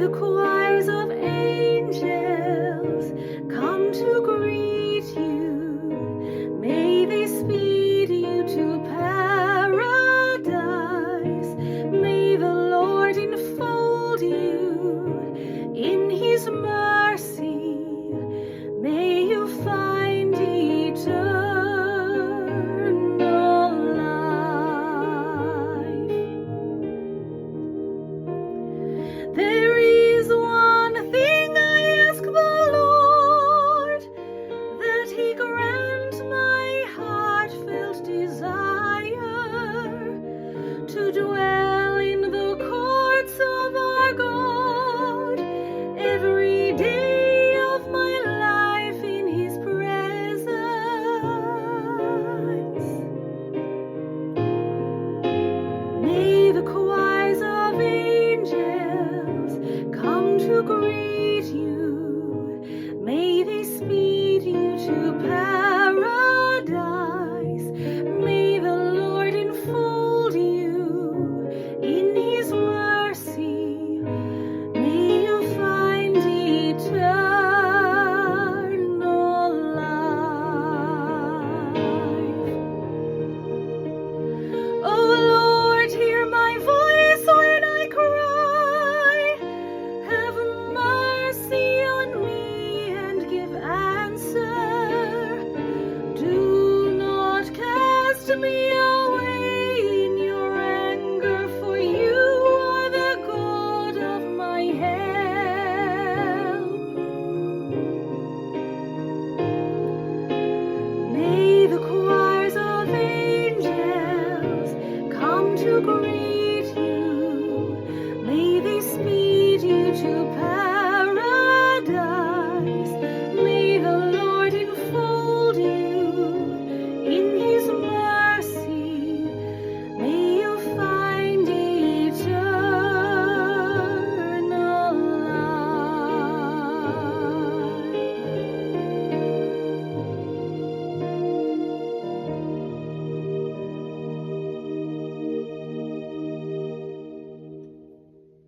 the choirs of angels come to greet you. May they speed you to paradise. May the Lord enfold you in his mercy. May you find eternal life. There is one thing I ask the Lord, that he grant my heartfelt desire to dwell in the courts of our God every day of my life in his presence. May the choirs of angels come to greet you. May they speed you to paradise. May the Lord enfold you in his mercy. May you find eternal life. O Lord, hear my voice when I cry. Have mercy on me and give answer. Do not cast me away in your anger, for you are the God of my help. May the choirs of angels come to greet.